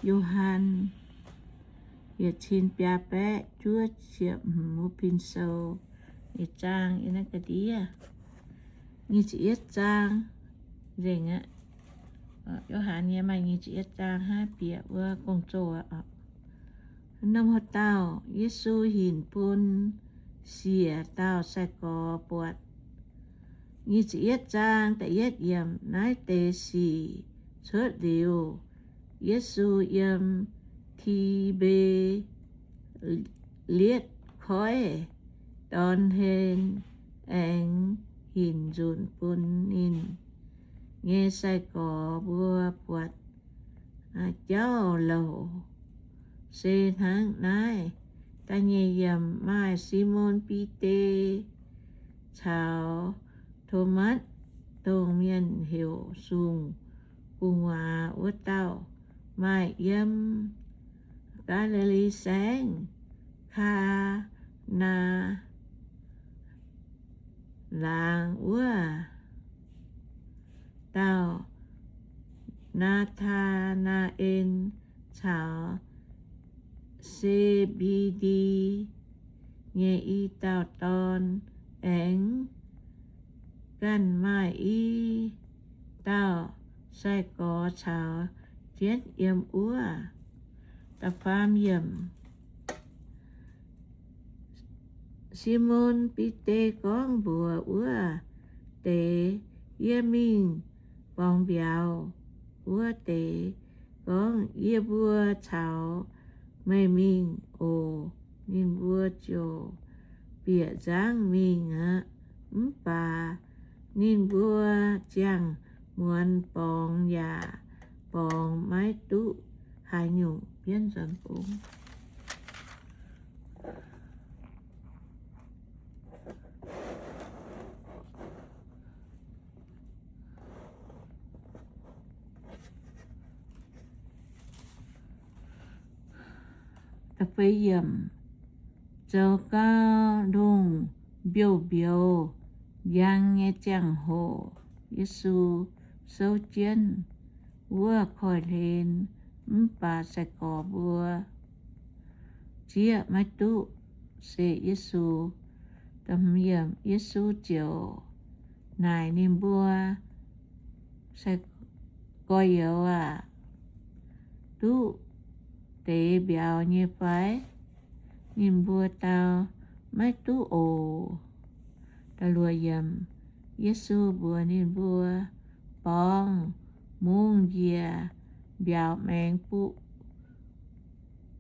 Yo^han yietc cin biaa baeqv juov ziepc hmz wuov pin sou nyei zaang yiem naaiv ga'ndiev. Nyic ziepc yietv zaang nzengc aqv. Yo^han nyei maaih nyic ziepc yietv zaang hnangv bieqc wuov gong-zoh aqv. Norm haaix dauh Yesu hinc bun siec dauh sai-gorx buatc. Nyic ziepc yietv zaang da'yietv yiemc, naaiv deix sic cuotv liuz, Yesu yiem Ti^mbe^lietv Koiv dorn hlen aengx hinc nzunc bun ninh nyei sai-gorx mbuo buatc jauv-louc se hnangv naaiv. Da'nyeic yiemc, maaih Simon Bide caux Tomatv, dongh mienh heuc Sung-Gu'nguaaz wuov dauh, maaih yiem Gaa^li^li Saengv, Kaa^naa laangz wuov dauh, Naa^taa^naa^en, caux Se^mbe^ndi nyei i dauh dorn. Aengx ganh maaih i dauh sai-gorx caux jienv yiem wuov. Da'faam yiemc, Simon Bide gorngv mbuox wuov deix, Yie mingh borngz mbiauz. Wuov deix gorngv, Yie mbuo caux meih mingh oc. Ninh mbuo ziouc bieqc nzangv mingh aqv. Mv baac ninh mbuo ziangh muonz borngz yaac borngz maiv duqv haaix nyungc. Bienv nzuonx bung. Zoux gau, lungh mbiouh mbiouz njang nyei ziangh hoc, Yesu souv jienv wuov koiv-hlen, mv baac sai-gorx mbuo zieqv maiv duqv se Yesu. Yesu ziouc naaic ninh mbuo, Sai-gorx-youz aah! Duqv deix mbiauz nyei fai? Ninh mbuo dau, Maiv duqv oc. Yesu mbuox ninh mbuo, Borngz mungz njiec mbiauz maengx buv,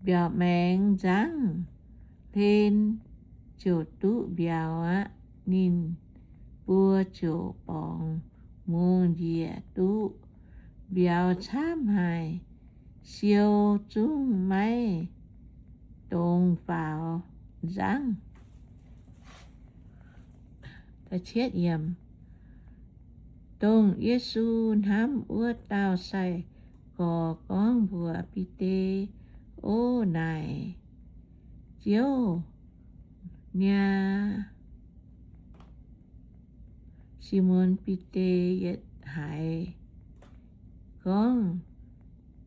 mbiauz maengx nzangv, hlen ziouc duqv mbiauz aqv. Ninh mbuo ziouc borngz mungz njiec duqv mbiauz camv haic, siou zungv maiv dungx faaux nzangv. Dongh Yesu hnamv wuov dauh sai-gorx gorngv mbuox Bide, O naaic Ziouv niaa! Simon Bide yietc haiz gorngv,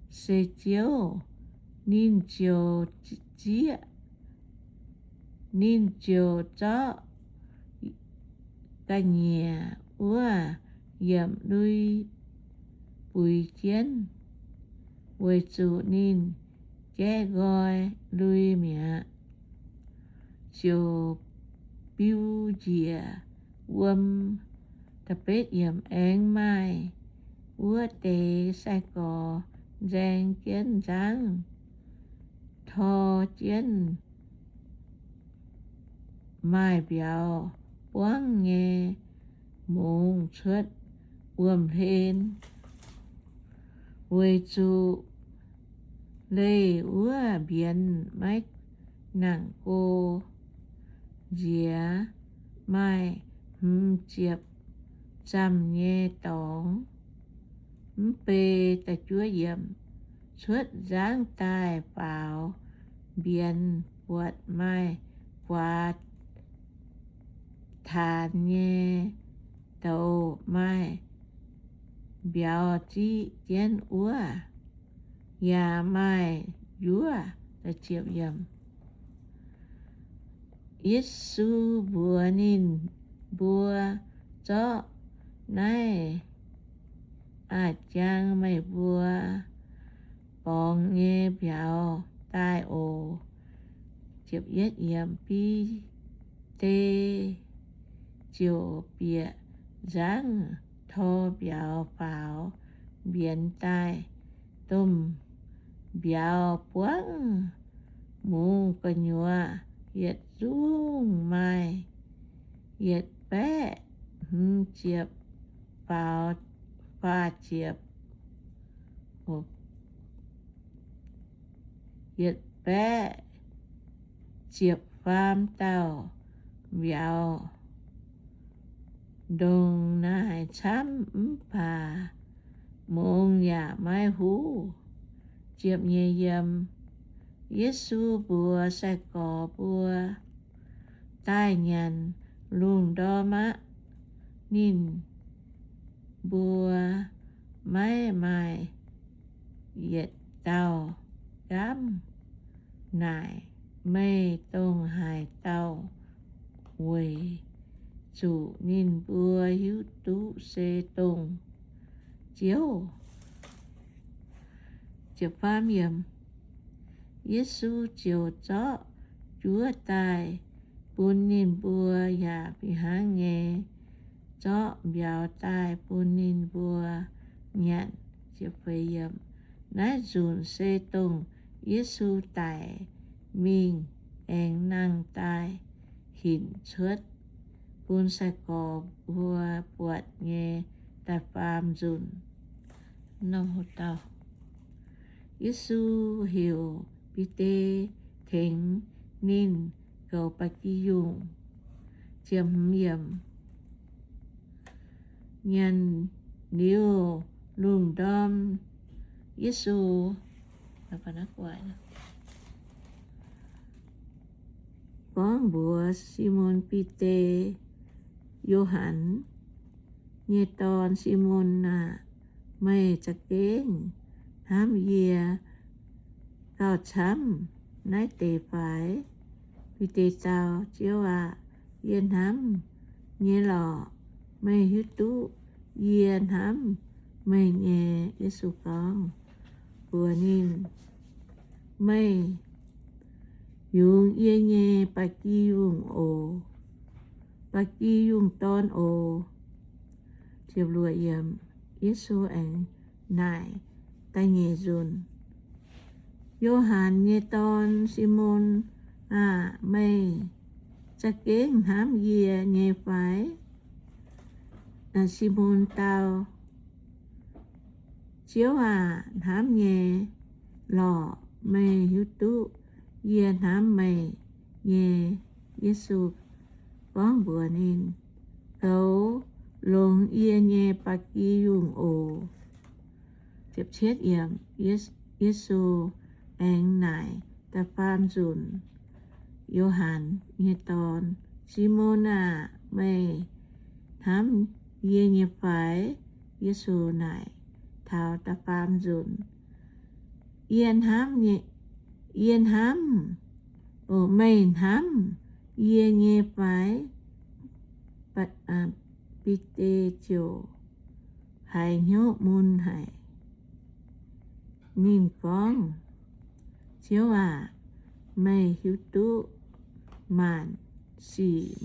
Se Ziouv, ninh ziouc zieqv, ninh ziouc zorqv ga'nyiec wuov yiemc lui buix jienv, weic zuqc ninh jaeqv nqoi lui mi'aqv, ziouc biu njiec wuom. Aengx maaih wuov deix sai-gorx nzaeng jienv nzangv, tor jienv maaih mbiauz buangv nyei mungz cuotv wuom-hlen, weic zuqc leih wuov mbienx maiv nangc go. Nziex maaih hmz ziepc zamh nyei dorngx. Mv bei, cuotv nzangv daaih faaux mbienx buatc maaih guaax taanx nyei douz maaih mbiauz ziqv jienv wuov. yaac maaih njuov. Yesu mbuox ninh mbuo, Zorqv naaiv a'jang meih mbuo borngz nyei mbiauz daaih oc. Bide ziouc bieqc nzangv tor mbiauz faaux mbienx daaih. Domh mbiauz buangv mungz gu'nyuoz yietc zungv maaih yietc baeqv hmz ziepc faam, faah ziepc, yietc baeqv ziepc faam dauh mbiauz. Ndongc naaic camv mv baac mungz yaac maiv huv. Ziepc nyeic yiem, Yesu mbuox sai-gorx mbuo, Daaih nyanc lungh ndorm aqv. Ninh mbuo maiv maaih yietc dauh nqaamv naaic, Meih dongh haaix dauh? Weic zuqc ninh mbuo hiuv duqv se dongh Ziouv. Yesu ziouc zorqv njuov daaih bun ninh mbuo yaac fih hnangv nyei zorqv mbiauz daaih bun ninh mbuo nyanc. Naaiv nzunc se dongh Yesu daic mingh aengx nangh daaih hinc cuotv bun sai-gorx mbuo buatc nyei da'faam nzunc. Yesu heuc Bide tengx ninh goux ba'gi yungh. Nyanc liuz lungh ndorm, Yesu gorngv mbuox Simon Bide, Yo^han nyei dorn, Simon aah! Meih za'gengh hnamv yie gauh camv naaiv deix fai? Bide dau, Ziouv aah! Yie hnamv nyei lorqc. Meih hiuv duqv yie hnamv meih nyei. Yesu gorngv mbuox ninh, Meih yungz yie nyei ba'gi yungh oc, ba'gi yungh dorn oc. Yesu aengx naaic da'nyeic nzunc, Yo^han nyei dorn, Simon aah! Meih za'gengh hnamv yie nyei fai? Simon dau, Ziouv aah! Hnamv nyei lorqc. Meih hiuv duqv yie hnamv meih nyei. Yesu gorngv mbuox ninh, Goux longx yie nyei ba'gi yungh oc. Yesu aengx naaic da'faam nzunc, Yo^han nyei dorn, Simon aah! Meih hnamv yie nyei fai? Yesu naaic taux da'faam nzunc, Yie hnamv, yie hnamv, meih hnamv yie nyei fai? Bide ziouc haiz hnyouv mun haic. Ninh gorngv, Ziouv aah! Meih hiuv duqv maanc sic.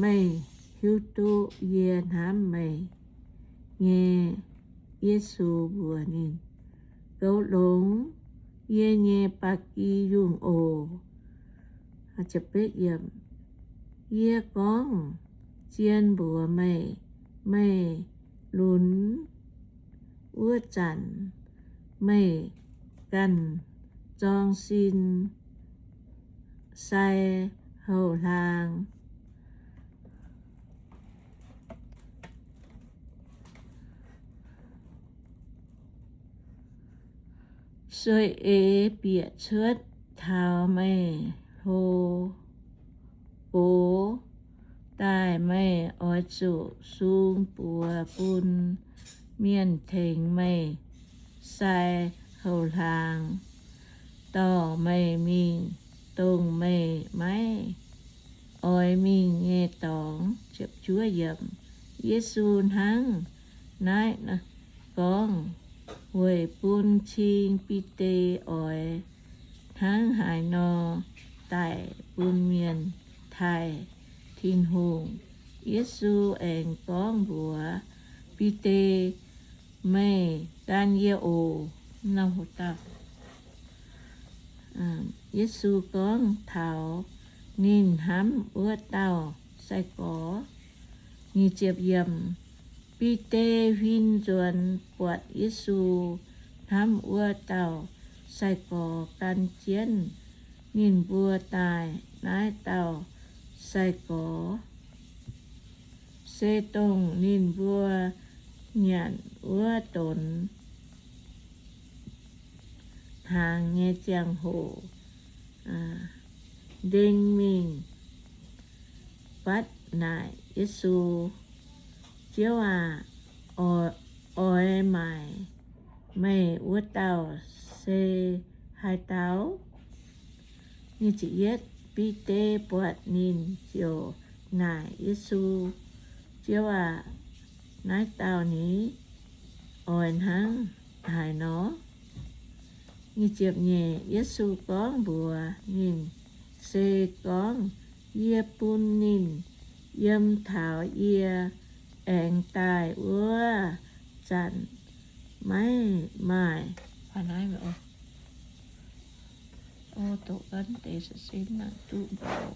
Meih hiuv duqv yie hnamv meih nyei. Yesu mbuox ninh, Goux longx yie nyei ba'gi yungh oc. Yie gorngv zien mbuox meih, meih lunx wuov zanc, meih ganh zorng sin sai houx-hlaang. Sueih eix bieqc cuotv taux meih hlo gox daaih, meih oix zuqc sung buoz bun mienh tengx meih sai coux-hlaang dorh meih mingh dongh meih maiv oix mingh nyei dorngx. Yesu hnangv naaiv gorngv weic bun cing Bide oix hnangv haaix nor daic bun mienh taaih Tin-Hungh. Yesu aengx gorngv mbuox Bide, Meih gan yie oc. Yesu gorngv taux ninh hnamv wuov dauh sai-gorx. Bide huin nzuonx buatc Yesu hnamv wuov dauh sai-gorx gan jienv ninh mbuo daaih. Naaiv dauh sai-gorx se dongh ninh mbuo nyanc wuov donx hnaangx nyei ziangh hoc ndeng mingh fatv naaic Yesu, Ziouv aac, oix maaic meih wuov dauh se haaix dauh? Bide buatc ninh ziouc naaic Yesu, Ziouv aac, naaiv dauh ni oix hnangv haaix nor? Yesu gorngv mbuox ninh, Se gorngv yie bun ninh yiem taux yie aengx daaih wuov zanc, maiv maaih. Doqc deix se nangc duqv mv bei,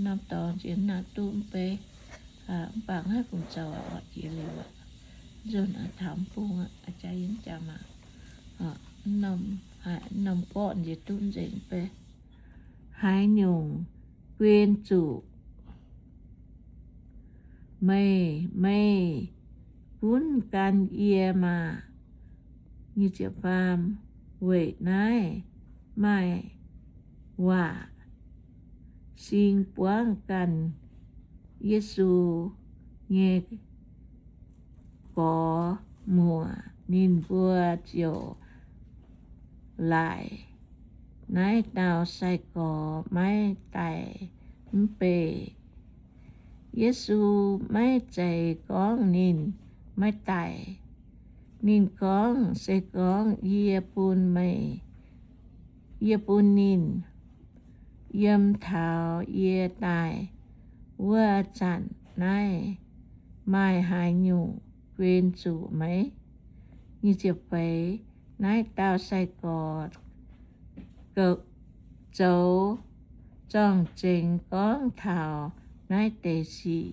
norm dorngx nziex nangc duqv mv bei, mv baac mv haih bungx zoux oc, jiex liuz aqv. Nzunc taux mv bung aqv, jaa yie mv jaax mangc. Norm gorqv nziex duqv nzengc mv bei. Haaix nyungc guen zuqc meih, meih gunv gan yie maah! Weic naaiv maaih waac sing buangv ganh Yesu nyei gorx-muoc. Ninh mbuo ziouc laaic naaiv dauh sai-gorx maiv daic mv bei. Yesu maiv zeiz gorngv ninh maiv daic. Ninh gorngv, Se gorngv yie bun meih, yie bun ninh yiem taux yie daaih wuov zanc naaiv maaih haaix nyungc guen zuqc meih? Naaiv dauh sai-gorx zoux zorng-zengx gorngv taux naaiv deix sic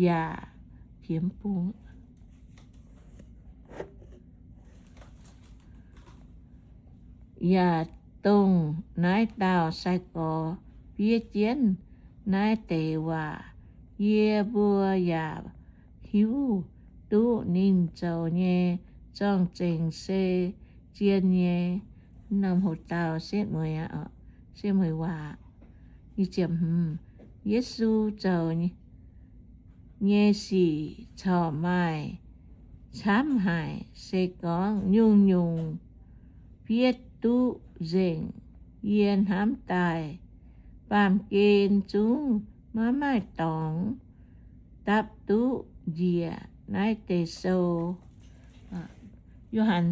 yaac yaac dongh naaiv dauh sai-gorx fiev jienv naaiv deix waac. Yie mbuo yaac hiuv duqv ninh zoux nyei zorng-zengx se zien nyei. Norm hoc dauh setv mueiz, setv mueiz waac. Yesu zoux nyei sic corc maaih camv haic. Se gorngv nyungc-nyungc fiev duqv nzengc, yie hnamv daaih baamh gen zungv maiv maaih dorngx dapv duqv njiec naaiv deix sou. Yo^han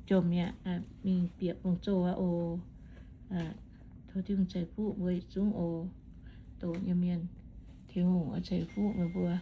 jomc mi'aqv, mingh bieqc bung-zoh aqv oc. Tov Tin-Hungh ceix fuqv mbuo yietc zungv oc. Doqc nyei mienh, Tin-Hungh oix ceix fuqv meih mbuo.